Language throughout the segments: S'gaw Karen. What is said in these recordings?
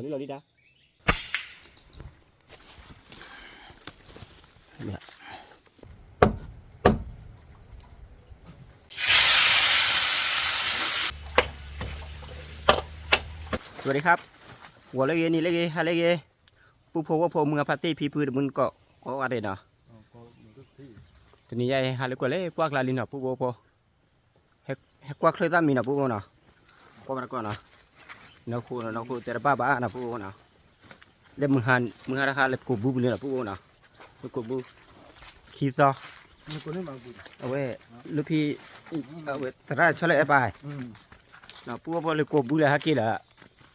လီၤလံတၢ် สวัสดีครับ ဂီၤလၢအဂ့ၤ နံၤလၢအဂ့ၤ ဟါလၢအဂ့ၤ ပုၢ်ဖိဝဲၢ်ဖိ မုၢ်အဖါတ့ၢ် ဖံဖုတမုၢ်တကိး ကိးဂၤဒဲးနီၤ တနံၤညါအံၤ ဟးလၢကွၢ်လၢကွၢ်ကျါလံနီၤ ပုၢ်ဖိဝဲၢ်ဖိ ဟဲကွၢ်ချၢၣ်သၣ်မံနီၤ ပုၢ်ဖိနီၤ ကွၢ်ဘၣ်တကိးနီၤ နီၢ်ခိနီၤ နီၢ်ခိတဲတဘၣ်ဘၣ်နီၤ ပုၢ်ဖိနီၤ လၢမုၢ်ဟါ မုၢ်ဟါတဟါလၢကိးဘုပူၤလံနီၤ ပုၢ်ဖိနီၤ လၢကိးဘု ခံသီ အဝဲ လၢဖံ အဝဲသရၣ်ဆီလၢအဲပၢ် ပုၢ်ဖိလၢကိးဘုလၢဟဲက့ၤလၢ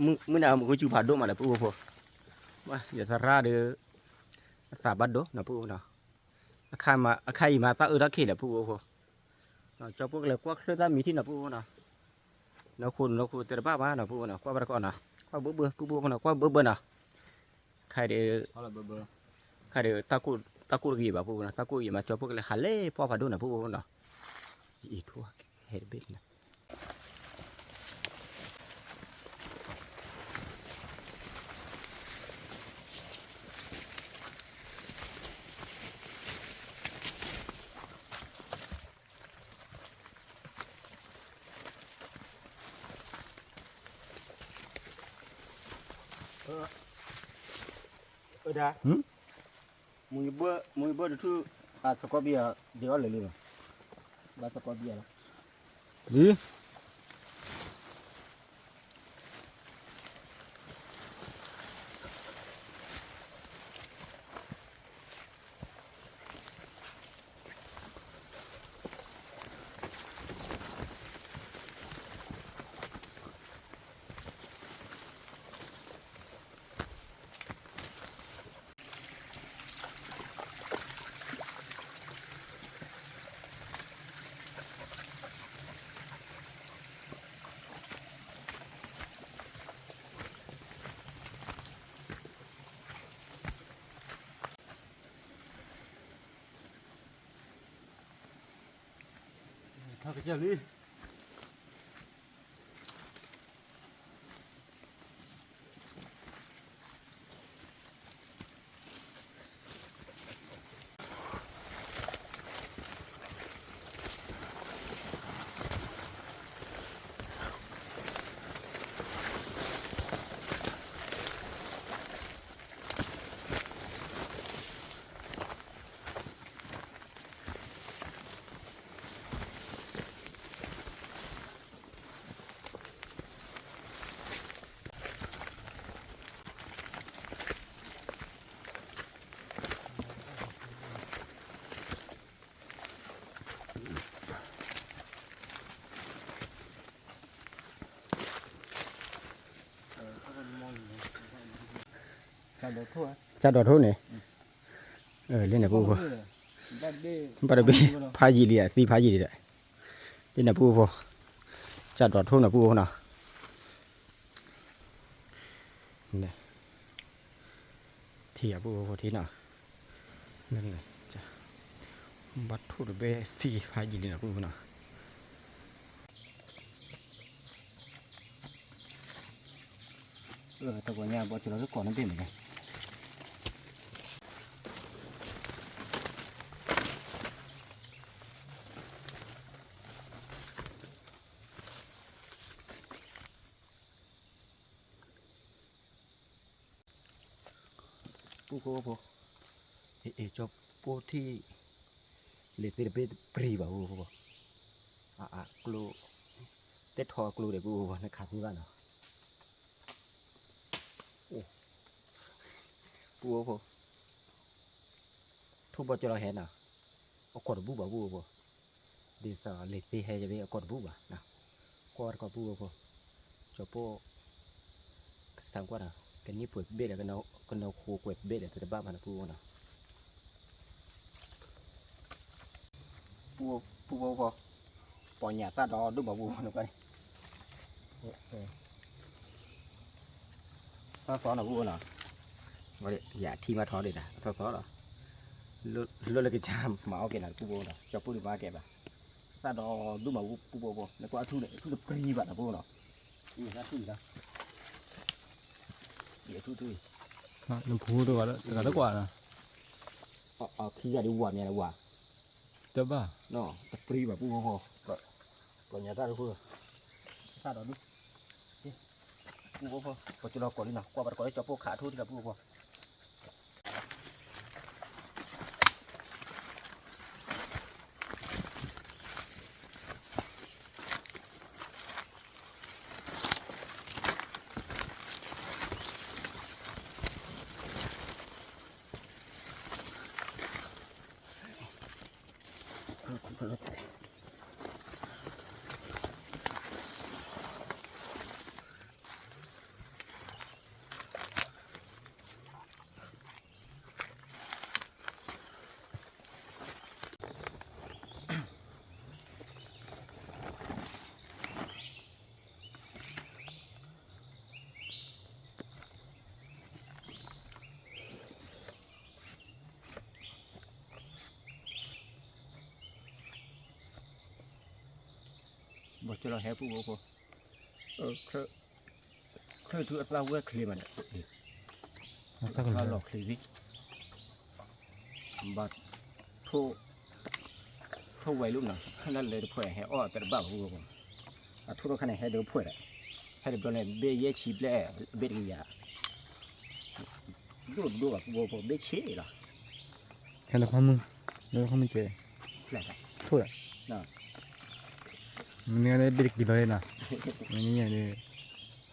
မုၢ်နၤမုၢ်ဂုစူဖးဒိၣ်မးလၢပုၢ်ဖိ ယသရၣ်ဒီး အသးဘၣ်ဒိနီၤ ပုၢ်ဖိနီၤ အခါအံၤမၤသၣ်အၢထီၣ်ခံလၢပုၢ်ဖိ ကၠီဖိကလဲၤကွၢ်ချၢၣ်သၣ်မံထံၣ်နီၤ ပုၢ်ဖိနီၤ နီၢ်ခိနီၢ်ခိတဲတဘၣ်ဘၣ်နီၤ ပုၢ်ဖိနီၤ ကွၢ်ဘၣ်တကိးနီၤ ကွၢ်ဘၣ်ဘၣ် ပုၢ်ဖိနီၤ ကွၢ်ဘၣ်ဘၣ်နီၤ ခါဒီး ခါဒီး တၢ်ကိၢ်တဂ့ၤဘၣ် ပုၢ်ဖိနီၤ တၢ်ကိၢ်ဂ့ၤမး ကၠီဖိကလဲၤဟးလၢဖီဖးဒိၣ်နီၤ ပုၢ်ဖိနီၤ အံၤထူဟဲတဘ့ၣ်န့ၣ် အၢဒၣ် မူၤယဘၢၣ်တထူၣ် အစကီးဘံၣ်အီၤ ဒ်အီၣ်လၢာ်လံနီၤ ဘၣ်စကီးဘံၣ်အီၤလီၤ လံ ထီၣ်ကစၢၢ်လံ စၢ်ဒိးထိၣ်န့ၣ် လၢန့ၣ် ပုၢ်ဖိ ဘၣ်တဘ့ၣ် ဖးယံာ်လံ သံဖးယံာ်လံဒီး လၢန့ၣ် ပုၢ်ဖိ စၢ်ဒိးထိၣ်န့ၣ် ပုၢ်ဖိနီၤ ထံၣ်အပုၢ်ဖိထံၣ်နီၤ ဘၣ်ထိၣ်တဘ့ၣ်သံဖးယံာ်လံနီၤ ပုၢ်ဖိနီၤ တဂီၤညါဘီကလီၤလၢကီၢ်န့ၣ်ဘ့ၣ်မ့ၢ် ပုၢ်ဖိဖိ အ့ၣ် ကၠီပိၢ်ထံၣ် လံာ်သ့တဘ့ၣ်တပြံၤဘၣ် ပုၢ်ဖိဖိ အကျိ တဲထီၣ်အကျိဒီး ပုၢ်ဖိဖိ နခးသ့ဘၣ်နီၤ ပုၢ်ဖိဖိ ထိၣ်ဘီကၠီလီၤဟဲနီၤ အကီၢ်တဘူၣ်ဘၣ် ပုၢ်ဖိဖိ ဒ်သိးလံာ်သ့ဟဲယဘ့ၣ်အကီၢ်တဘူၣ်ဘၣ်နီၤ ကွၢ်တကီၢ် ပုၢ်ဖိဖိ ကၠီပိၢ် ကစၢ်ကွၢ်ဒီး ကန့ၢ်ပှဲၤတဘ့ၣ်ဒီး ကနၢ်ဟူကွဲၤတဘ့ၣ်ဒီး တဘၣ်ဘၣ်နီၤ ပုၢ်ဖိနီၤ ပုၢ်ဖိဖိ ပီညါသၣ်ဒီးဒိၣ်မး ပုၢ်ဖိနီၤ ကွၢ်န့ၣ် သီသီနီၤ ပုၢ်ဖိနီၤ ယထံမးထီၣ်ဒံးဒၣ် သီသီလီၤ လၢလၢကစၢ်မၤအီၣ်က့ၤနီၤ ပုၢ်ဖိနီၤ ကၠီပိၢ်ဒုးမၤကဲဘၣ် သၣ်ဒီးဒိၣ်မး ပုၢ်ဖိဖိ နကွၢ်အထူၣ်န့ၣ် အထူၣ်တပြံၤဘၣ်နီၤ ပုၢ်ဖိနီၤ အထူၣ်န့ၣ်လီၤ နဖိတဂၤလၢ တဂၤလၢကွၢ်နီၤ, ခံဂၤဒ်ဝၤမ့ၢ်ဝၤ, တဘၣ်, တပြံဘၣ်ပူဖိ, ကညီတၢ်တခိၣ်, တၢ်ဒီးဒူၣ်, ပူဖိ, ပကလီၤကိးလံနီၤ, ကွၢ်ပတကိးလၢကၠီပိၢ်ခးထူၣ်ဒ်လီၤပူဖိ. ဘၣ်ကလီၤဟဲပူဖိ, ချၢၣ်ထူအသၣ်ဝဲၢ်ချ့မးန့ၣ်, အသၣ်လီၤချ့သ့, ဘၣ်ထိၣ်, ထိၣ်ဝဲလံနီၤ, ခါလၢလၢတဖှဲးဟဲအီၣ်တဘၣ်ဘၣ်ပူဖိ, အထိၣ်ထီၣ်ခါန့ၣ် ဟဲဒိဖှဲးဒီး, ဟဲတဘျီန့ၣ် ဘ့ၣ်ယဲၢ်ဆံဘျဲၣ်, ဘ့ၣ်တကယၤ, ဒိၣ်တဒိၣ်ဘၣ်ပူဖိ ဘ့ၣ်ဆ့လီၤ, ဟဲလၢခီမုၢ်, လၢခီမုၢ်ကဲ, ထိၣ်ဒီး, မ့ၢ်န့ၣ်ဘ့ၣ်တကံလီၤနီၤ, မ့ၢ်န့ၣ်,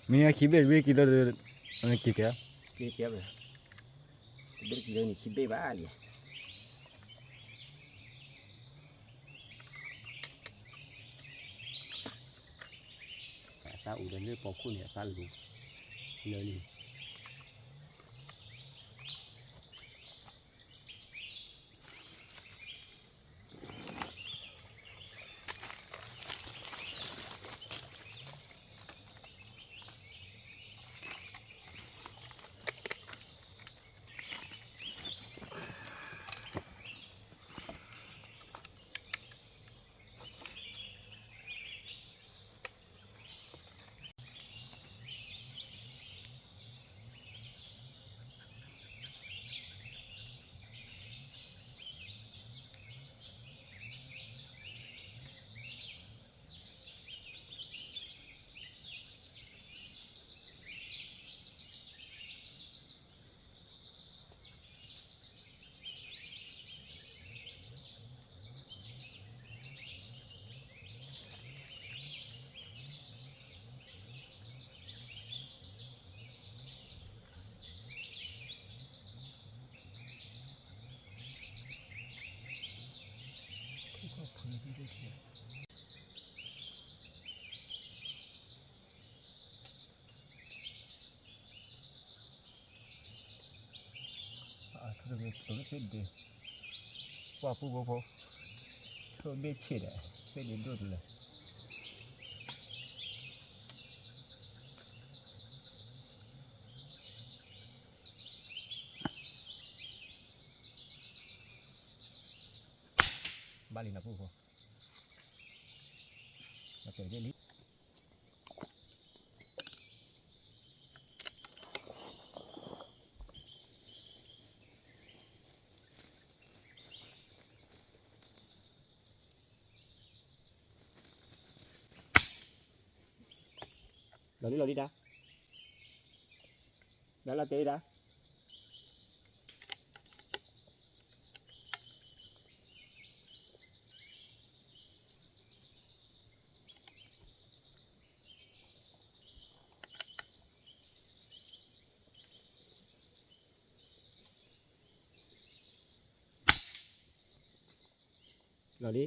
မ့ၢ်န့ၣ်ခံဘ့ၣ်တဘ့ၣ်ကံလီၤဒီး, က့ၤကဲ, က့ၤကဲ, ဘ့ၣ်တကံလီၤန့ၣ်ခံဘ့ၣ်ဘၣ်လံ. အသၣ်အိၣ်ဒီးလၢပိာ်ခိၣ်န့ၣ် အသၣ်လူၤလၢလံ. အထူၣ်တဂ့ၤ ပကသ့ၣ်ဒ့, ပှၢ်ပူဖိဖိ, ထိၣ်ဘ့ၣ်ဆ့ဒီး သ့ၣ်ဒ့ဒိၣ်တလၢာ်. ဘၣ်လံနီၤပူဖိ, မ့ၢ်တဲလံ လီၤလံလီၤလံဒၣ်, ဒၣ်လီၤတဲဒၣ်. လီၤလံ.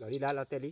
လီၤလံလၢလီၤတဲာ်လံ.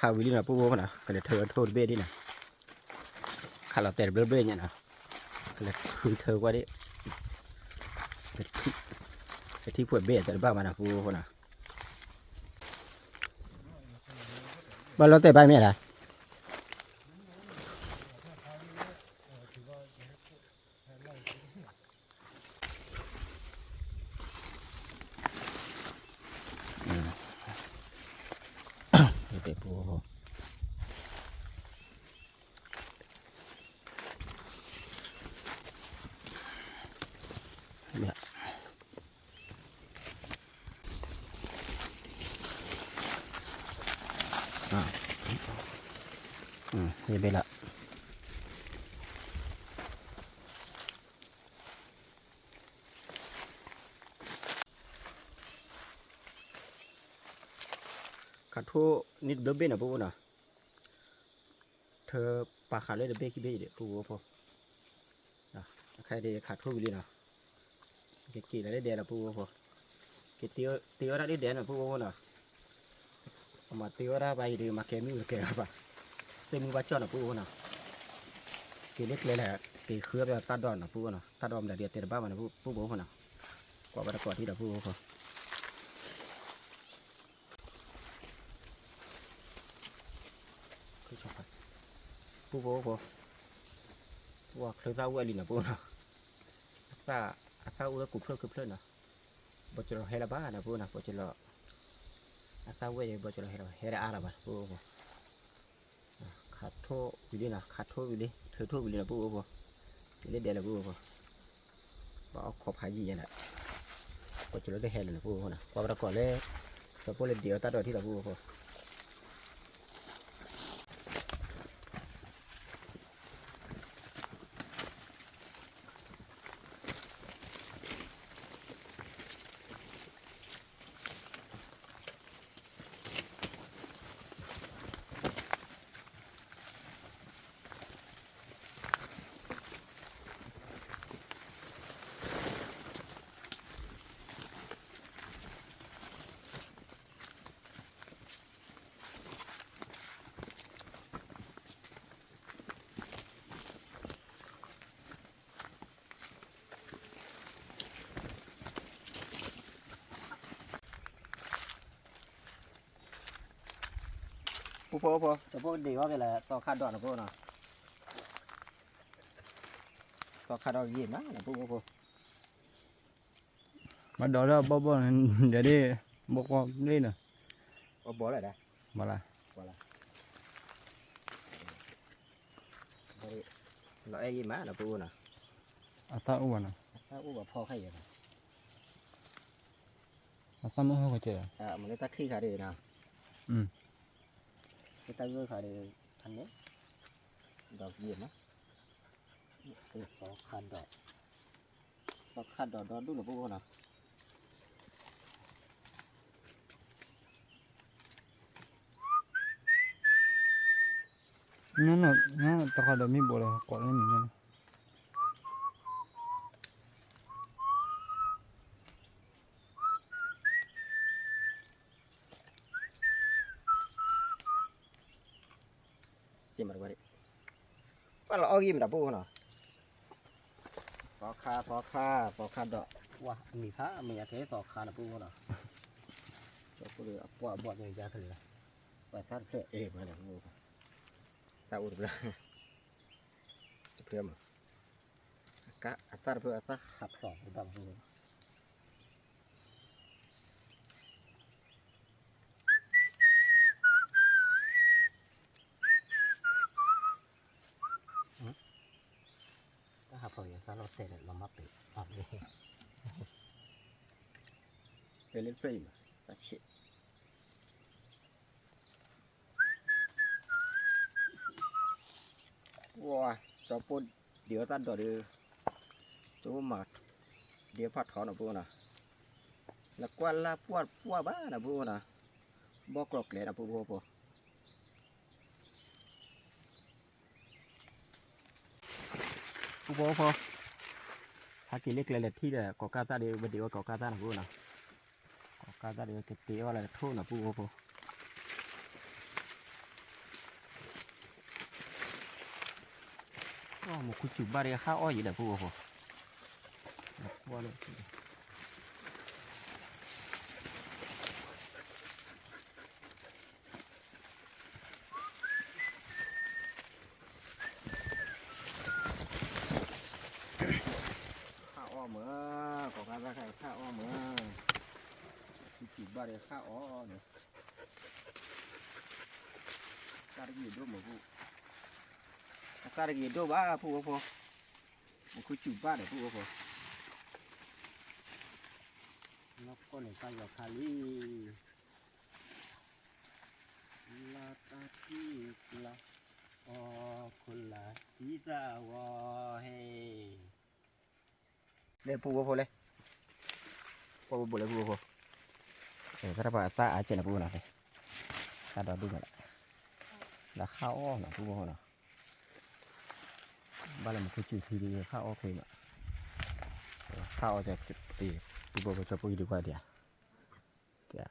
ခးဝံၤလံနီၤ ပူဖိနီၤ, ကလဲၤထၢထိၣ်တဘ့ၣ်ဒ်နီၤ, ခးလီၤတဲာ်တဘျီဘ့ၣ်ညါနီၤ, ကလဲၤထုးထၢကွၢ်ဒ်, ကထံၣ်ဖှဲးဘ့ၣ်တဲတဘၣ်မးနီၤ ပူဖိနီၤ, ဘၣ်လီၤတဲာ်ဘၣ်မ့ၢ်ဒၣ် ယဘ့ၣ်လၢ ခးထိၣ်န့ၢ်တဘျီဘ့ၣ်နီၤ ပူဖိနီၤ, ထၢပာ်ဃာ်လၢတဘ့ၣ်ခံဘ့ၣ်အံၤဒီး ပူဖိဖိ, ခဲအံၤဒ်ခးထိၣ်ဝံၤလံနီၤ, ကက့ၤလီၤလၢဒဲနီၤ ပူဖိဖိ, က့ၤတ့အီၣ်တၢ်လၢဒဲနီၤ ပူဖိဖိနီၤ, အမၤတ့အီၣ်တၢ်ဘၣ်အံၤဒီး မၤကဲမုၢ်ကဲဘၣ်, သ့ၣ်မုၢ်ဘၣ်ကၠီၣ်နီၤ ပူဖိဖိနီၤ, က က့ၤလၢကျဲလဲၣ်, က့ၤဃုအီၣ်ပတၢ်ဒိးနီၤ ပုၢ်အိၣ်နီၤ, တၢ်ဒိးမတၤဒ်အတဲတဘၣ်မးန့ၣ် ပုၢ်ဖိဖိနီၤ, ကွၢ်ဘၣ်တကိးထံဒီး ပုၢ်ဖိဖိ ပုၢ်ဖိဖိ, ပှၤချၢသၣ်အိၣ်ဝဲလံနီၤ ပုၢ်နီၤ, အသၣ်, အသၣ်အိၣ်လၢကူဖျၢၣ်ခုဖျၢၣ်နီၤ, ဘီကလီၤဟဲလၢၤဘၣ်နီၤ ပုၢ်နီၤ, ဘီကလီၤ, အသၣ်ဝဲယဲ ဘီကလီၤဟဲလၢၤဘၣ် ဟဲဒၣ်အါလၢၤဘၣ် ပုၢ်ဖိ ခးထိၣ်ဝံၤလံနီၤ, ခးထိၣ်ဝံၤလံ, ထုးထိၣ်ဝံၤလံနီၤ ပုၢ်ဖိဖိ, က့ၤလၢဒဲးလၢ ပုၢ်ဖိဖိ, ဘၣ်အီၣ်ခိးဖးယံာ်ညါဒီး, ကွၢ်ကလီၤတဟဲလၢၤနီၤ ပုၢ်ဖိဖိနီၤ, ကွၢ်ဘၣ်တကိးလၢ စီၤပိၢ်လၢဒံးအီၣ်တၢ်ဒိးထံလီၤ ပုၢ်ဖိဖိ ပုၢ်ဖိဖိ, စီၤပိၢ်ဒံးအီၣ်က့ၤလၢသီခါဒီးနီၤ ပုၢ်ဖိနီၤ, သီခါဒီးဂ့ၤမးနီၤ ပုၢ်ဖိဖိ မၤဒီးလၢအဘီဘီန့ၣ် ဒ်ဒ် ဘီကွီၢ်လ့နီၤ, အဘီလၢဒၣ်, ဘီလၢ, လီၤအဲၣ်ဂ့ၤမးနီၤ ပုၢ်ဖိနီၤ, အသၣ်အိၣ်ဘၣ်နီၤ, အသၣ်အိၣ်ဘၣ်ဖီခါယဲနီၤ, အသၣ်မုၢ်ဟီၣ်ကစၢ်, မ့ၢ်လၢတၢ်ခံခါဒ်နီၤ, လၢတၢ်ဂၢၢ်ခါဒ်, ဖဲန့ၣ်, ဒီးဂ့ၤမး, သီခါဒီး, သီခါဒီးဒီဒူၣ်နီၤ ပုၢ်ဖိနီၤ နီၢ်နီၢ် တခီဒီးမ့ၢ်ဘိးလၢကိးလၢမံၤညါန့ၣ် စ့မးတဝဲဒၣ်, ပှၤလီၤအီၣ်ဂံၢ်မတၤ ပုၢ်ဖိနီၤ, သီခါ သီခါ သီခါဒီး, ဝါ အမံၤခါ အမံၤအကဲသီခါနီၤ ပုၢ်ဖိနီၤ, ကၠီဖိဒီးအပှၢ်အဘီၣ်ညါယါကလဲာ်, ပှၤသၣ်တဖျၢၣ်အဲၣ်မးန့ၣ် ပုၢ်ဖိ, သၣ်အိၣ်တဖျၢၣ်, တဖျၢၣ်မး, အသၣ်တဖျၢၣ်အသၣ်ဟးဖျိးတဘၣ် ပုၢ်ဖိ တၢ်ဟးဖျိးယသၣ်လီၤတဲာ်လီၤမၢ်ပ့ၤအီၤ, ပဲလၢတဖျၢၣ်အံၤမး, တၢ်ဆံး, ဝါ, ကၠီဖိဒံးအီၣ်တၢ်ဒိးဒီး, ကၠီဖိမၤ, ဒံးဖးထီနီၤ ပုၢ်ဖိနီၤ, နကွၢ်လၢပှၢ်ပှၢ်ဘၣ်နီၤ ပုၢ်ဖိနီၤ, ဘီၣ်ကျီၤကျဲနီၤ ပုၢ်ဖိဖိ ပုၢ်ဖိဖိ, ဟဲက့ၤလၢကျဲလဲၤထံၣ်ဒီး ကိးကၢ်သၣ်ဒီး ဝဲဒံးဝဲကိးကၢ်သၣ်နီၤ ပုၢ်ဖိနီၤ, ကိးကၢ်သၣ်ဒီး ကတ့အီၣ်လၢကထိၣ်နီၤ ပုၢ်ဖိဖိ, မူခိၣ်စူၤဘၣ်ဒီး ဟးအီၣ်ယံၤဒီး ပုၢ်ဖိဖိ ဟးအီၣ်မး, ကိးကၢ်သၣ်ခါအံၤ ဟးအီၣ်မး, မူခိၣ်စူၤဘၣ်ဒီး ဟးအီၣ်န့ၣ်, တၢ်တဂ့ၤဒိၣ်မး ပုၢ်, အတၢ်တဂ့ၤဒိၣ်ဘၣ် ပုၢ်ဖိဖိ, မူခိၣ်စူၤဘၣ်ဒီး ပုၢ်ဖိဖိ, လီၤကိးန့ၣ် တၢ်ယီၤခါလံ, လၢတၢ်ထံၣ်ကျါ, အီခိၣ်လၢသံသးဝီဟဲ လၢပုၢ်ဖိဖိလဲၣ်, ကွၢ်ဘိဘိလၢပုၢ်ဖိဖိ, တၢ်တပၤအသၣ်အါကဲးန့ၣ် ပုၢ်ဖိနီၤ, တၢ်ဒိးဒူၣ်မးလၢ, လၢဟးအီၣ်နီၤ ပုၢ်ဖိဖိနီၤ, ဘၣ်လၢမူခိၣ်စူၤထံဒီး ဟးအီၣ်ခွံမး, ဟးအီၣ်ကဲး, ပုၢ်ဖိဖိကၠီဖိအံၤဒုးကွၢ်ဒံးဧါ, တဲ,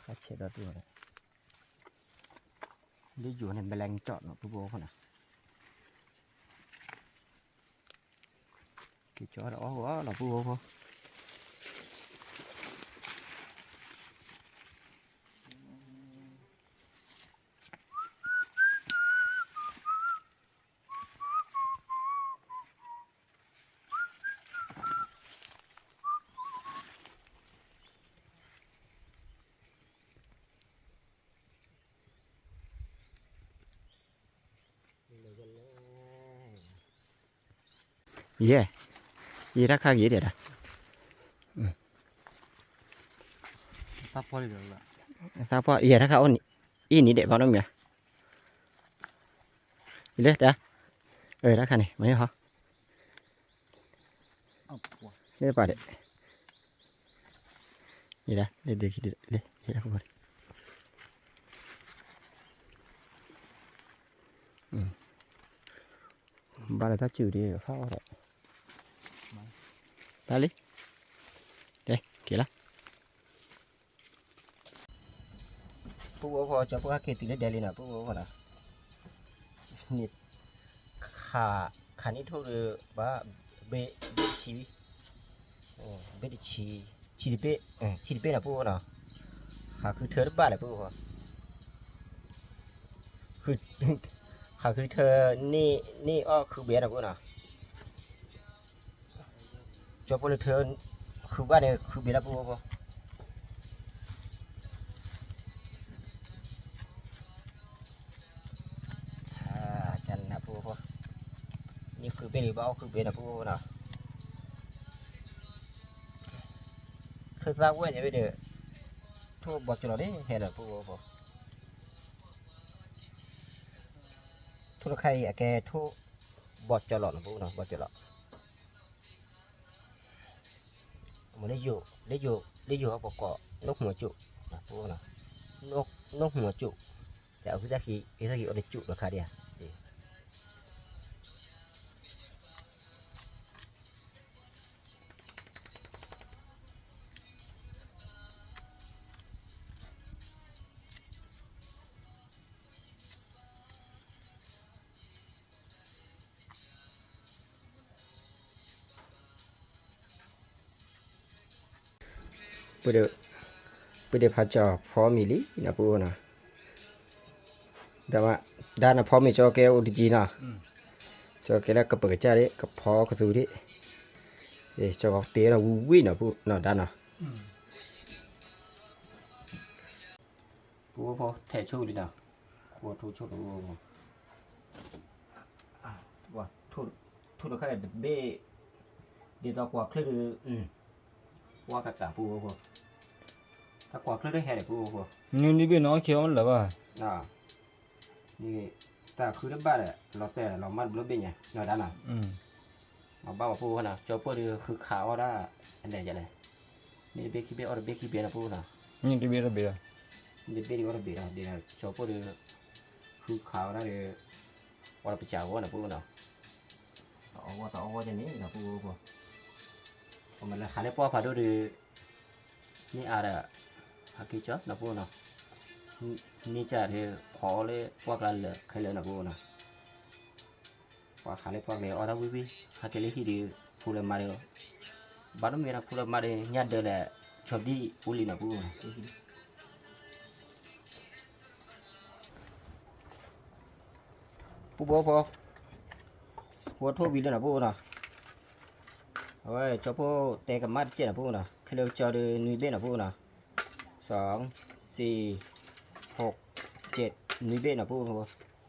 ဟးဆဲးဒီးဒူၣ်မးလၢ, လၢယိၤန့ၣ် ဘဲလဲၣ်ကၠီၣ်နီၤ ပုၢ်ဖိဖိနီၤ, က့ၤကၠီဒီးအီၣ်ဂီၤနီၤ ပုၢ်ဖိဖိ ယဲ, ယဲတၢ်ခါက့ၤဒဲးဒၣ်, သးပှၢ်, ယဲတၢ်ခါအီၣ်နံၤ, အံၤနံၤဒဲးဖီနီတမံၤ, ယလဲၤတၢ်, တၢ်ခါန့ၣ် မ့ၢ်ဟီ, လၢပာ်ဒဲး, ယဲဒၣ်, လၢဒုးခံဒုး, လၢယဲတၢ်ခါ, ဘၣ်လၢတၢ်စူၤဒ်ဖးအီၣ်ဒီး, ဘၣ်လံ, က့ၤလီၤ, ပုၢ်ဖိဖိ ကၠီဖိဟဲက့ၤတုၤလၢဒဲးလံနီၤ ပုၢ်ဖိဖိနီၤ, န့ၣ်, ခး, ခးန့ၢ်ထိၣ်ဒီး ဘၣ်, ဘ့ၣ်တဆံ, ဘ့ၣ်တဆံ, ဆံတဘ့ၣ်, ဆံတဘ့ၣ်နီၤ ပုၢ်ဖိနီၤ, ဟးဃုထၢတဘၣ်လဲၣ် ပုၢ်ဖိ ဟးဃုထၢန့ၢ်အီၣ်ဃုဘ့ၣ်နီၤ ပုၢ်ဖိနီၤ, ကၠီဖိလၢထၢဃုဘၣ်န့ၣ် ဃုဘ့ၣ်လီၤ ပုၢ်ဖိဖိ, ကနၢ် ပုၢ်ဖိဖိ, န့ၢ်ဃုဘ့ၣ်န့ၣ် ဘၣ်အီၣ်ဃုဘ့ၣ်နီၤ ပုၢ်ဖိဖိနီၤ, ထၢသၣ်ဝဲၢ်ယဘ့ၣ်ဒီး, ထိၣ်ဘီကၠီလီၤန့ၣ် ဟဲလီၤ ပုၢ်ဖိဖိ, ထိၣ်တခါအံၤ အကဲထိၣ်ဘီကၠီလီၤနီၤ ပုၢ်ဖိနီၤ ဘီကၠီလီၤ, မ့ၢ်လၢယိာ်, လၢယိာ်, လၢယိာ်ဟီၣ်ကဝီၤကိး နိၣ်မူအကၠိၣ်, နိၣ်မူအကၠိၣ်, တၢ်အုၣ်သၣ်ခံအုၣ်သၣ်ခံအီၣ်တကၠိၣ်ဒီးခါဒံးဧါ. ပဒိၣ်, ပဒိၣ်ဖးကၠီၤဖီမံၤလံနီၤ ပုၢ်ဖိနီၤ, ဒီးမး, ဒါနဖီမ့ၤကၠီကဲအိၣ်တကံနီၤ, ကၠီကဲလၢကပၢၤကစၢ်ဒၣ် ကဖီကသူဒၣ်, ကၠီကီးတ့ဒီးဝံၤဝံၤနီၤ ပုၢ်ဖိနီၤ ဒါနီၤ, ပုၢ်ဖိထဲးဆိလံနီၤ, ဃိထိၣ်ဆိလီၤ, ထိၣ်တခါတဘ့ၣ်, ဒ်သိးကွၢ်ချၢၣ်ဒီး, ကွၢ်ကတၢၢ် ပုၢ်ဖိဖိ, တၢ်ကွၢ်ချၢၣ်တဟဲဒီး ပုၢ်ဖိဖိ, နွံနွံဘ့ၣ်နီၤ အီၣ်ခံအီၣ်မ့ၢ်လၢၤဘၣ်, တၢ်ဃုတဘၣ်ဒီး လီၤတဲာ်လီၤမၢ်တဘျီဘ့ၣ်ညါ နီၤ ဒါနီၤ, မ့ၢ်ဘၣ်ပှၤ ပုၢ်ဖိနီၤ ကၠီဖိဒီးဃုခးအီၣ်ဒၣ်, အလဲၤလဲၤ, န့ၣ်တဘ့ၣ်ခံဘ့ၣ်အီၣ်တဘ့ၣ်ခံဘ့ၣ်နီၤ ပုၢ်ဖိနီၤ, န့ၣ်တဘ့ၣ်အီၣ်တဘ့ၣ်ဒီး, န့ၣ်တဘ့ၣ်ဒ်အီၣ်တဘ့ၣ်ဒီး ဒ်ကၠီဖိဒီး, ဃုခးအီၣ်ဒၣ်ဒီး, ပှၤတပစၢ်ဂီၢ်နီၤ ပုၢ်ဖိနီၤ, တအီၣ်ဝဲတအီၣ်ဝဲန့ၣ်နီၤ ပုၢ်ဖိ, ပမ့ၢ်လၢဟးလၢပှၢ်ဖးဒိၣ်ဒီး, န့ၢ်အါဒီး, ဟဲက့ၤကၠီနီၤ ပုၢ်ဖိနီၤ, န့ၢ်ကၢ်ဒီး ဖီအီၣ်လၢပှၢ်ကျါလၢာ်ခဲလၢာ်နီၤ ပုၢ်ဖိနီၤ, ပှၤဟးလၢပှၢ်ကျါအီၣ်တၢ်ဝံၣ်ဝံၣ် ဟဲက့ၤလၢဟံၣ်ဒီး ဖိလၢမါဒီး, ဘၣ်တမ့ၢ်ဒီးဖိလၢမါဒီး ညၣ်ဒၢလၢ, ဆီဒံၣ်ပူၤလံနီၤ ပုၢ်ဖိနီၤ ပုၢ်ဖိဖိ, ဃိထိၣ်ဝံၤလံနီၤ ပုၢ်ဖိနီၤ, အဝဲကၠီဖိတဲကမၣ်တကဲးနီၤ ပုၢ်ဖိနီၤ ခဲလၢာ်ကၠီဒီးနွံဘ့ၣ်နီၤ ပုၢ်ဖိနီၤ, စီ, စံ, ဟိး, ကဲး, နွံဘ့ၣ်နီၤ ပုၢ်ဖိ,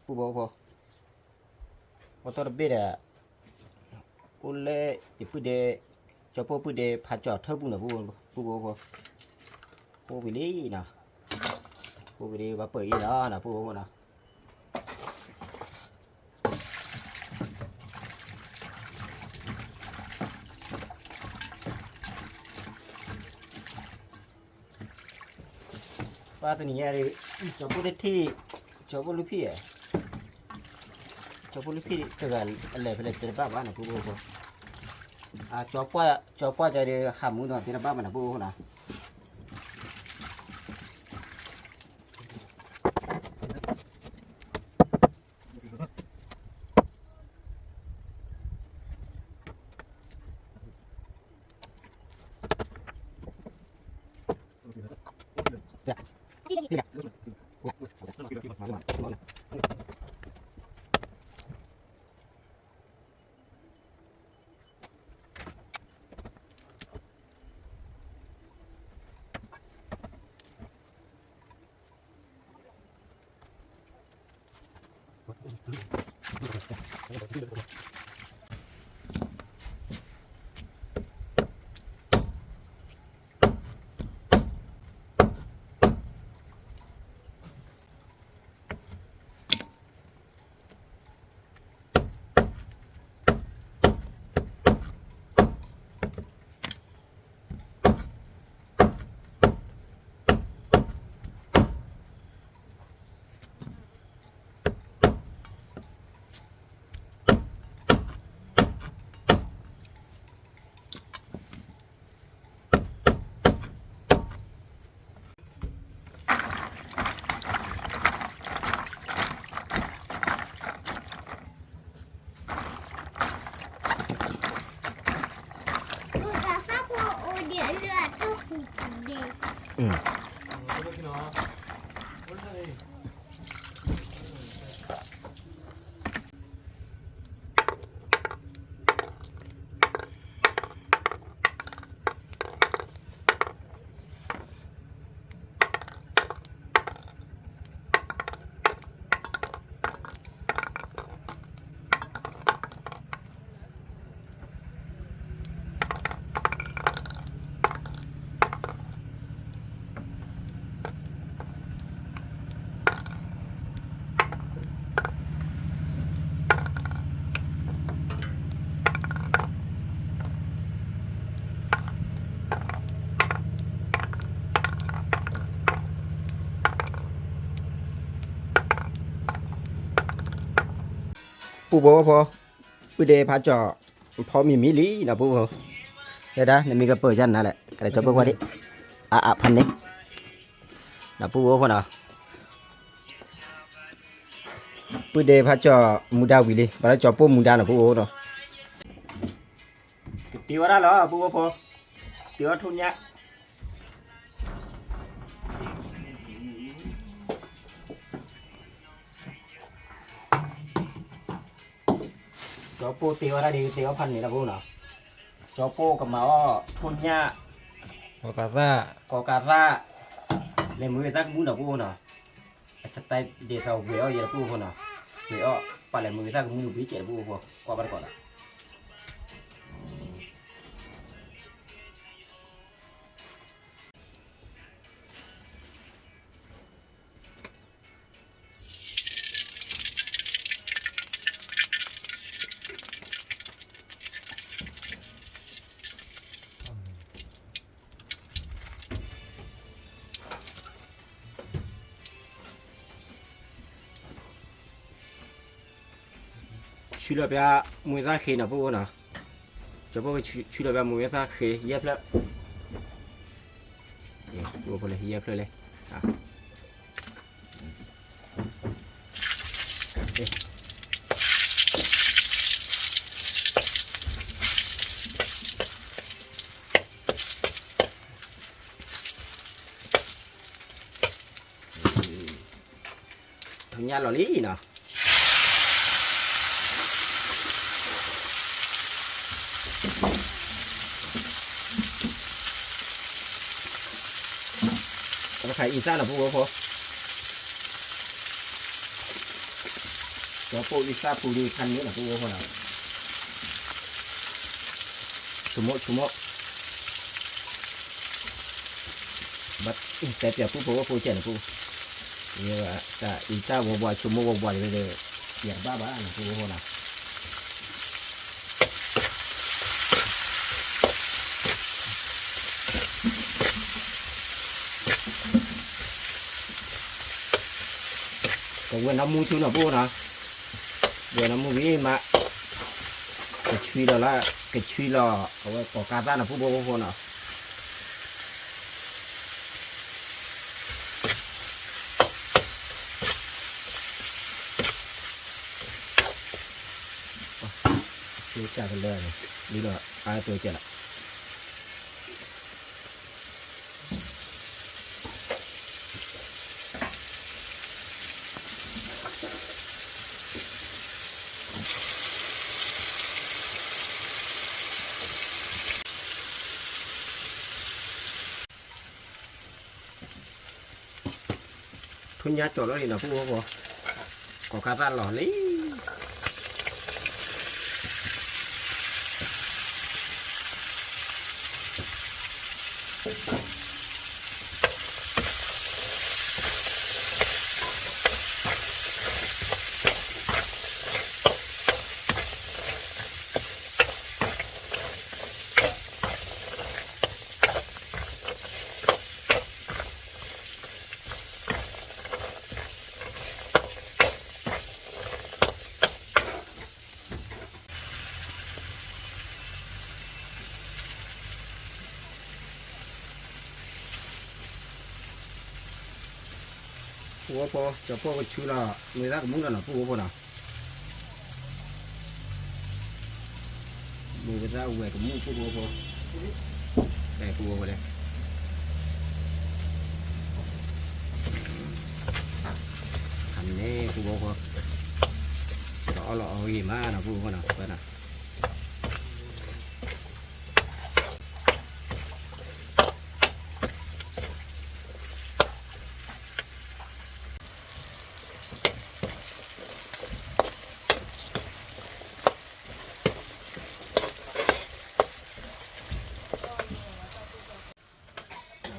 ပုၢ်ဖိဖိ အိၣ်တ့ၢ်တဘ့ၣ်ဒီး, အိၣ်လၢ, ယပုၢ်ဒ့, ကၠီဖိပုၢ်ဒ့ဖးကၠီၤထၢၣ်ပူၤနီၤ ပုၢ်ဖိဖိ, ဃိဝံၤလံနီၤ, ဃိဝံၤလံ ပှၤပၢၢ်အံၤလီၤနီၤ ပုၢ်ဖိဖိနီၤ ပှၤတနံၤညါဒီး, ကၠီဖိတထံၣ်, ကၠီဖိလုၢ်ဖံၣ်ဧါ, ကၠီဖိလုၢ်ဖံၣ်တဂၤအလဲၤဖဲလဲၣ်တဲတဘၣ်ဘၣ်နီၤ ပုၢ်ဖိဖိ, ကၠီပှၢ်ကၠီဒီးဟးမူနီၤ တဲတဘၣ်ဘၣ်နီၤ ပုၢ်ဖိဖိနီၤ ပ ပုၢ်ဖိဝဲၢ်ဖိ, ပုၢ်ဒ့ဖးကၠီၤ, ဖီမံၤမံၤလံနီၤ ပုၢ်ဖိ, တဲဒၣ် နမံၤကပၢၢ်ယါနၤလဲၣ် ကလဲၤကၠီပၢၢ်ကွၢ်ဒံး, အါအါဖးန့ၣ်, နီၤ ပုၢ်ဖိဖိနီၤ, ပုၢ်ဒ့ဖးကၠီၤမူဒါဝံၤလံ ဘၣ်လၢကၠီပိၢ်မူဒါနီၤ ပုၢ်ဖိနီၤ, ကတ့ဝဲဒၣ်လီၤ ပုၢ်ဖိဖိ, တ့ဝဲထိၣ်ညၣ် ကၠီပိၢ်တ့ဝဲဒၣ်ဒ်တ့အီၣ်ဖးန့ၣ်လီၤ ပုၢ်ဖိနီၤ, ကၠီပိၢ်ကမၤအီၣ်ထိၣ်ညၣ်, ကိးကးသၣ်, ကိးကးသၣ်, လဲၤမုာ်ဝဲသၣ်ကမုၣ်နီၤ ပုၢ်ဖိနီၤ, အစတဲဒ်သိးဝဲအီၣ်ယဲလီၤ ပုၢ်ဖိနီၤ, ဝဲအီၣ် ပှၤလဲၤမုာ်ဝဲသၣ်ကမုၣ်ဘံကဲးလီၤ ပုၢ်ဖိဖိ ကွၢ်ဘၣ်တကိးလီၤ. ဆူလီၤပျၢ်မူဝဲသၣ်ဃ့နီၤ ပုၢ်ဖိနီၤ, ကၠီပိၢ်ကဆူလီၤပျၢ်မူဝဲသၣ်ဃ့ ယဲၢ်ဖျၢၣ်, ယဲၢ်ဖျၢၣ်လဲၣ် ထိၣ်ညၣ်လီၤလံနီၤ, ပကခးအံသၣ်နီၤ ပုၢ်ဖိဖိ, ကၠီပိၢ်အံသၣ်ပူၤဒံးခါန့ၣ်နီၤ ပုၢ်ဖိဖိနီၤ, ဆိကမိၣ်ဆိကမိၣ် ဘၣ်တဲပၠးပုၢ်ဖိဝဲၢ်ဖိကဲန့ၣ် ပုၢ်, တၢ်အံသၣ်ဝီၤဘှး ဆိကမိၣ်ဝီၤဘှးဒီး ယတဘၣ်ဘၣ်နီၤ ပုၢ်ဖိဖိနီၤ. ကဝဲၤနီၢ်မူဆူနီၤ ပုၢ်ဖိနီၤ, ဝဲၤနီၢ်မူဝံၤမး ကဆှံလီၤလၢ ကဆှံလီၤ အဝဲကိးကးသၣ်နီၤ ပုၢ်ဖိဖိနီၤ. ကကလၢန့ၣ် လံဒီးအါတိကဲလီၤ. ထူညါကၠီၤလီၤလံနီၤ ပုၢ်ဖိဖိ, ကိးခါသၣ်လီၤလံ. ပုၢ်ဖိဖိ, ကၠီၤပီၢ်ကဆူလီၤ, မ့ၢ်သၣ်ကမူၣ်လီၤနီၤ ပုၢ်ဖိဖိနီၤ. မ့ၢ်ဝဲဒၣ်ဝဲၢ်ကမူၣ် ပုၢ်ဖိဖိ, အဲ ပုၢ်ဖိဖိလဲၣ်. အန့ၣ် ပုၢ်ဖိဖိ, ဒီးအီၣ်လီၤအီၣ်ဂ့ၤမးနီၤ ပုၢ်ဖိဖိနီၤ ပၢနီၤ.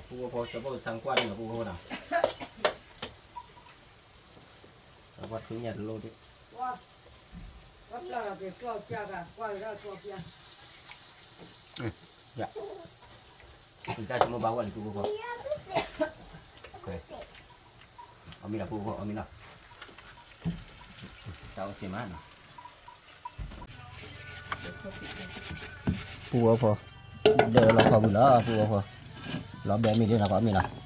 ပုၢ်ဖိဖိ, ကၠီၤပီၢ်ကဆူကွၢ်န့ၣ်နီၤ ပုၢ်ဖိဖိနီၤ. စးကွၢ်ထူညါတလိၣ်ဒံး. ယ, တၢ်ဆိကမိၣ်ဘၣ်ဝဲလံ ပုၢ်ဖိဖိ. အီၣ်မ့ၤလီၤ ပုၢ်ဖိဖိ, အီၣ်မ့ၤလီၤ. တၢ်အိၣ်စ့မးနီၤ. ပုၢ်ဖိဖိ, ဒၢးလီၤခီပူၤလီၤ ပုၢ်ဖိဖိ, လီၤဘဲမ့ၤဒ်နီၤ ပှၤအီၣ်မ့ၤနီၤ.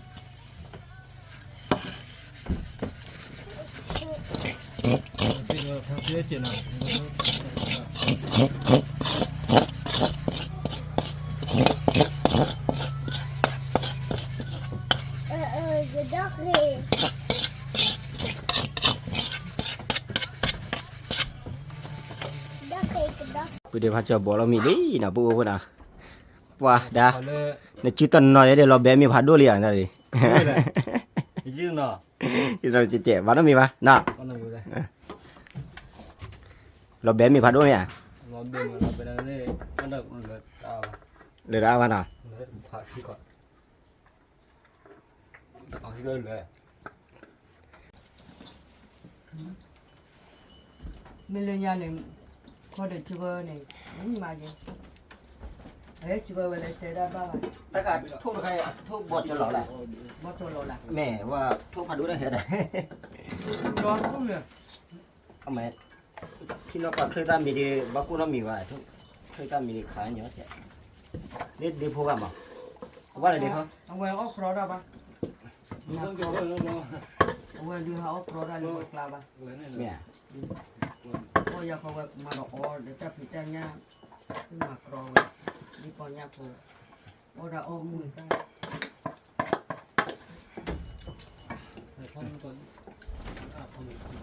ပုၢ်ဒ့ဖးကၠီၤဘီလီၤမံၤလံနီၤ ပုၢ်ဖိဖိနီၤ. ပှၤဒၣ်, နစုတနီၤယဲဒၣ်လီၤဘဲမ့ၤဖးဒိၣ်လံဧါန့ၣ်. ယဲဒၣ်, ဘၣ်နီတမံၤဘၣ်နီၤ. လီၤဘဲမ့ၤဖးဒိၣ်မ့ၢ်ဧါ. လၢဒၣ်ဘၣ်နီၤ. မ့ၢ်လၢညါန့ၣ်, ခီဒီးစှၤန့ၣ်, ဝံၤမးယဲ, အဟဲစှၤဝဲလၢတဲဒၣ်ဘၣ်ဘၣ်, တၢ်ကထိၣ်တခါအံၤ အထိၣ်ဘီၣ်ကလီၤလၢ, ဘီၣ်ကလီၤလၢ, မ့ၢ်ဝဲထိၣ်ဖးဒိၣ်တၢ်ဟဲဒၣ်, ဒီးထိၣ်လၢ အမဲာ်, ထံၣ်နီၢ်ပှၤချၢၣ်သၣ်မံၤဒ် ဘၣ်ကိၢ်နီတမံၤဘၣ်, ချၢၣ်သၣ်မံၤဒ်ခးညီစဲး, ဒ်ဒ့ဖိဂၤမး, အဝဲလၢဒ်ထီၣ်, အဝဲအီၣ်ကြီတၢ်ဘၣ်, အဝဲဒုးဟးအီၣ်ကြီတၢ်လၢပှၤကျါဘၣ်, မ့ၢ်ဧါ, အီၣ်ယၤခီဝဲမၤဒီးအီဒီးတၢ်ဖံးတၢ်ညၣ်, မၤကြီဝဲ, ဒ်ပီညၣ်ဖိ, အီၣ်တၢ်အီၣ်မူၤတၢ် အ့, က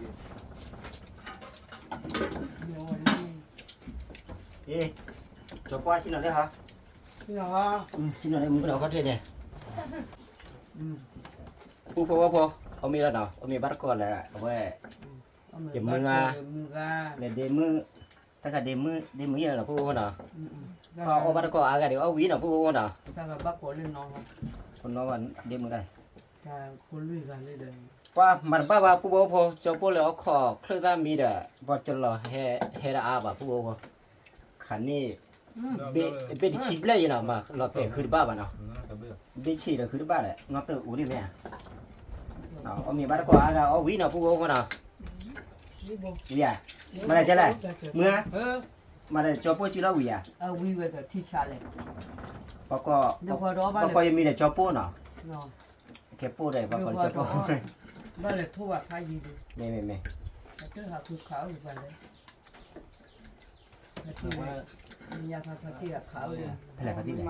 ၠီၤပီၢ်ဆ့ၣ်နီၤလၢဟါ, ဆ့ၣ်နီၤလၢမူကနီၤခီၣ်ထံးန့ၣ်, ပုၢ်ဖိဝဲၢ်ဖိ, အီၣ်မ့ၤလီၤနီၤ, အီၣ်မ့ၤဘၣ်တကိးလၢ အဝဲ, ယမုၢ်ဂၤ, လၢဒ့မုၢ်, တၢ်ခါဒ့မုၢ်, ဒ့မုၢ်ယဲၢ်နီၤ ပုၢ်ဖိနီၤ, ပှၤအီၣ်ဘၣ်တကိးအါဂၤဒီးအီၣ်ဝံၤနီၤ ပုၢ်ဖိနီၤ, ပနီၤဘၣ်ဒ့မုၢ်တၢ်, ပှၤမၤတဘၣ်ဘၣ် ပုၢ်ဖိဖိ, ကၠီၤပီၢ်လၢအီၣ်ခိးချၢၣ်သၣ်မံၤဒီး ပှၤကလီၤဟဲဒၣ်အါဘၣ် ပုၢ်ဖိဖိ, ခါန့ၣ်, ဘ့ၣ်တဆံဘျဲၣ်ယဲနီၤ မၤလီၤတဲာ်ဃုတဘၣ်ဘၣ်နီၤ, ဘ့ၣ်ဆံးဒီးဃုတဘၣ်ဒီး နီၢ်တၢၢ်အိၣ်ဒ်မ့ၢ်ဧါ, အီၣ်မ့ၤဘၣ်တကိးအါဂၤအီၣ်ဝံၤနီၤ ပုၢ်ဖိဖိနီၤ, ဝံၤဧါ, မၤလဲၣ်ကလဲၣ်, မုၢ်ဧါ, မၤလဲၣ်ကၠီၤပီၢ်စုလီၤဝံၤဧါ, ပှၤကိး, ပှၤကိးယမံၤဒီးကၠီၤပီၢ်နီၤ, ကဲပိၢ်ဒီးပှၤကိးကၠီၤပီၢ်, ဘၣ်လဲၤထိၣ်ဘၣ်ခါယံၤဒီး, မ့ၢ်မ့ၢ်မ့ၢ်, အတၢ်ဟးဖုခးအုၣ်ပှၤလဲၣ်, ဖဲလဲၣ်ဖဲလဲၣ်,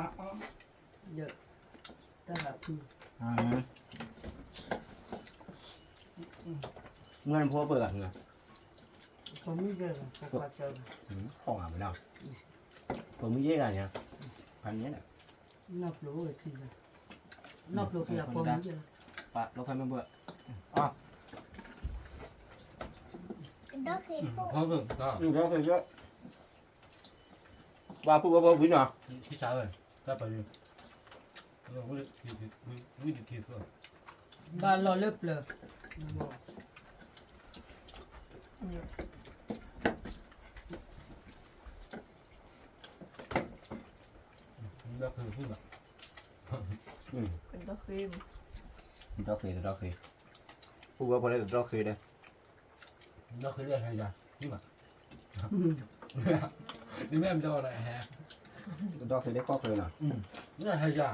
တၢ်ဟးဖု, မုၢ်နဖိပၢ်ဂၤ, ပိာ်မုၣ်ယဲၢ်ဂၤညါ, ဖးန့ၣ်, နီၢ်ဖျိ, နီၢ်ဖျိခံဂၤ, ပိာ်မုၣ်ယဲၢ်ဂၤ, ပှၤလီၤဖဲမ့ၢ်ဘၣ်, အီ, ဒီးဃ့, ဒီးဃ့, ပှၤဖုဝဲဖိဝံၤနီၤ, ဝံၤဒံးထံ, ဘၣ်လီၤလၢပျၢၤ, ဒီးဃ့, ဒီးဃ့, ဒီးဃ့, အိၣ်ဝဲဖိလၢတဒီးဃ့ဒီး, ဒီးဃ့လၢဟဲယၤ, မ့ၢ်ဘၣ်, နမ့ၢ်ဒီးဟဲ, တဒီးဃ့လၢကီၢ်ဃ့နီၤ, လၢဟဲယၤ, အံ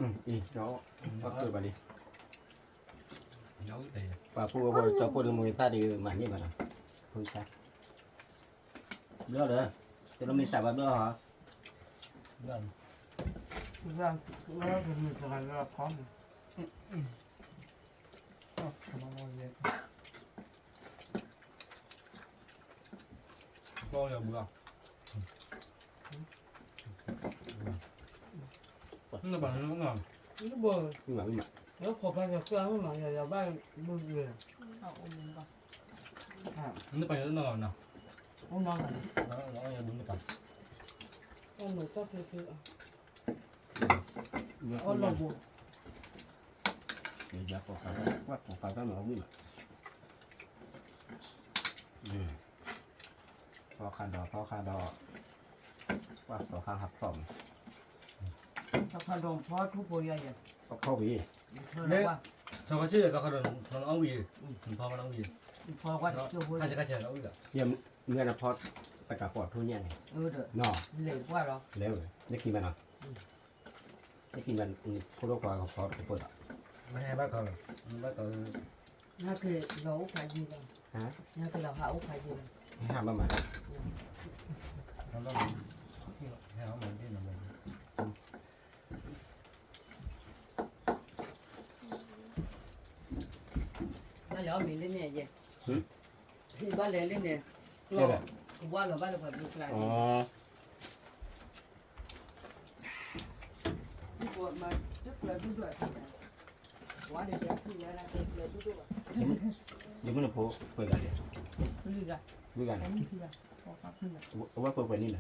ၤ, ကီၢ်ဃ့ဘၣ်လံ, ပှၤဖုဝဲဖိကၠီဖိဒီးမူသၣ်ဒီး မၤန့ၢ်ဘၣ်နီၤ, ဖုဆါ ဘျီဒီး, တလိၣ်မ့ၢ်စးဘၣ်ဘျီဟီ, ဖီခါဒီး ဖီခါဒီး, ပှၤဖီခါဟးဖီမး, ဖီခါဒီးဖီထူဖိယၤယၤ, ဖီဝံၤ, စီၤခီဆ့ယဲၢ် ဖီခါဒီးနအီၣ်ဝံၤ, ဖီဝံၤ, ဖီဝံၤ, မ့ၢ်နဖီတကးပီၣ်ထူညါန့ၣ်, လဲၤဝဲ, နကံၢ်မးနီၤ, နကံၢ်မး ဖိဒိၣ်ခွါကဖီတကပၢၢ်လီၤ, မ့ၢ်ဟဲဘၣ်ကီးလီၤ, ဘၣ်ကီး, နကလီၤအိၣ်ဖးယံၤလီၤ, နကလီၤဟးအိၣ်ဖးယံၤလီၤ, ဟဲဟးဘၣ်မး, ဘၣ်လဲၤအီၣ်မ့ၤလၢန့ၣ်ယဲ, ဘၣ်လဲၤလၢန့ၣ်, ကဘၣ်လီၤဘၣ်လၢပှၤဘျုးကျါန့ၣ်, ယမ့ၢ်နဖိပှဲၤဂၤလဲၣ်, လွံၢ်ဂၤန့ၣ်, အဝဲဖိပှဲၤန့ၣ်လီၤ,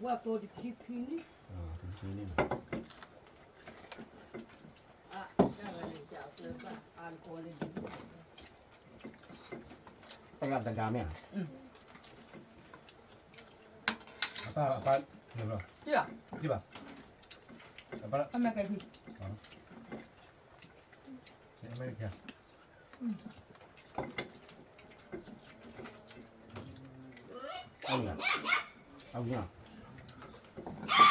ဝဲဖိတဆံခံန့ၣ်, တဆံခံန့ၣ်လီၤ, တဂၤတဂၤမ့ၢ်ဧါ, အပၢ်, အပၢ်, ဘၣ်, အမ့ၢ်ကဲ, အမ့ၢ်ကဲ, အဝဲ, အဝဲ, အမ့ၢ်ကဲ,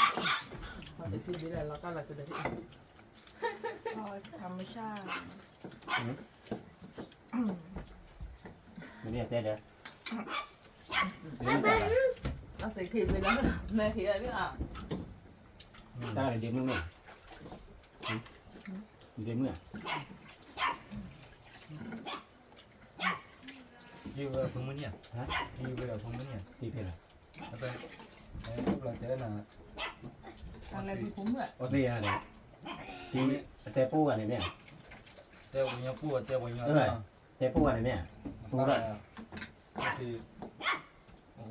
မ့ၢ်တဲဒီး, တၢ်ဒ့မုၣ်မ့ၢ်, ဒ့မုၣ်ဧါ, ယဝဲဖိမုၣ်န့ၣ်, ယဝဲဖိမုၣ်န့ၣ်, တံၤဖဲလဲၣ်, အတဲနၤ, အတဲပိၢ်ဂၤန့ၣ်မ့ၢ်, တဲပှၤညီပိၢ်, တဲပှၤညီ, တဲပိၢ်ဂၤန့ၣ်မ့ၢ်, ပူၤဒီး ပှၤသ့ၣ်ဒီ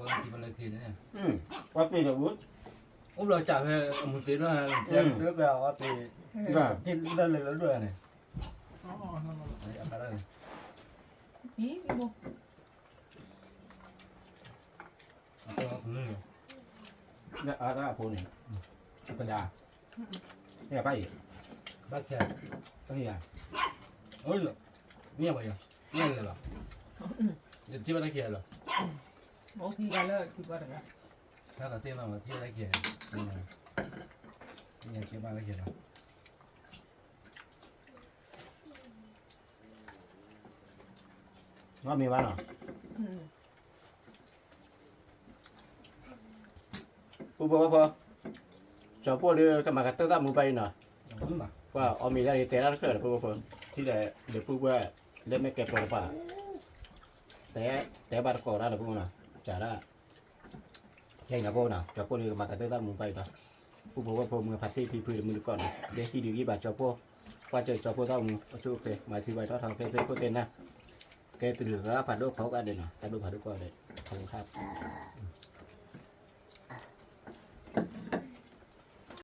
း, အိၣ်ဘျီစးဖဲအမုၢ်သ့ၣ်နီၤ, တဲပှၤအီၤသ့ၣ်, တၢ်လဲၤလီၤဒိၣ်န့ၣ်, အတၢ်အဖိန့ၣ်, ပဒါ, ဘၣ်အံၤ, ဘၣ်ခဲ, ဘၣ်ယၤ, အိၣ်လီၤ, မ့ၢ်ဘၣ်ယၤ, မ့ၢ်လဲၤလီၤ, ယထံၣ်ဘၣ်တၢ်ခံဂၤလီၤ, အိၣ်ခံဂၤလၢထံပှၢ်တဂၤ, တၢ်သ့ၣ်နီၣ်ထံၣ်ဘၣ်တၢ်ခံဂၤ, မ့ၢ်ယၤကဲဘၣ်တၢ်ခံဂၤလီၤ, မ့ၢ်ဘၣ်နီၤ ပုၢ်ဖိဝဲၢ်ဖိ, ကၠီၤပိၢ်ဒီးကမၤကတၢၢ်သၣ်မူဘၣ်အံၤနီၤ, ပှၤအီၣ်မ့ၤဒၣ်ဒ်တဲဒၣ်တဖျၢၣ်ဒီး ပုၢ်ဖိဝဲၢ်ဖိ, ထံၣ်ဒီး ဒီးပုၢ်ဝဲၢ် လၢမဲာ်ကဲပျီတပၤ, တဲဘၣ်တကိးဒၣ်ဒီး ပုၢ်ဖိနီၤ, ကးဒၣ်, ခဲအံၤနီၤ ပုၢ်ဖိနီၤ, ကၠီၤပိၢ်ဒီးကမၤကတၢၢ်သၣ်မူဘၣ်အံၤနီၤ, ပုၢ်ဖိဝဲၢ်ဖိ မုၢ်ဖးတ့ၢ်ဖံဖုဒီးမုၢ်တကိးနီၤ, ဒဲဟံၣ်ဒုးဂံၢ်ဘၣ်ကၠီၤပိၢ်, ကွၢ်စၢၤကၠီဖိသၣ်မူ အိၣ်ဆူၣ်အိၣ်ချ့ မၤသံဝဲထီၣ်ထီၣ်ဖဲဖဲခိၣ်သ့ၣ်နၢ်, ကဲတလုာ်သရၣ်ဖးဒိၣ်ခီကဒဲးနီၤ တၢ်ဒိၣ်ဖးဒိၣ်ကီဒဲး ခီခါ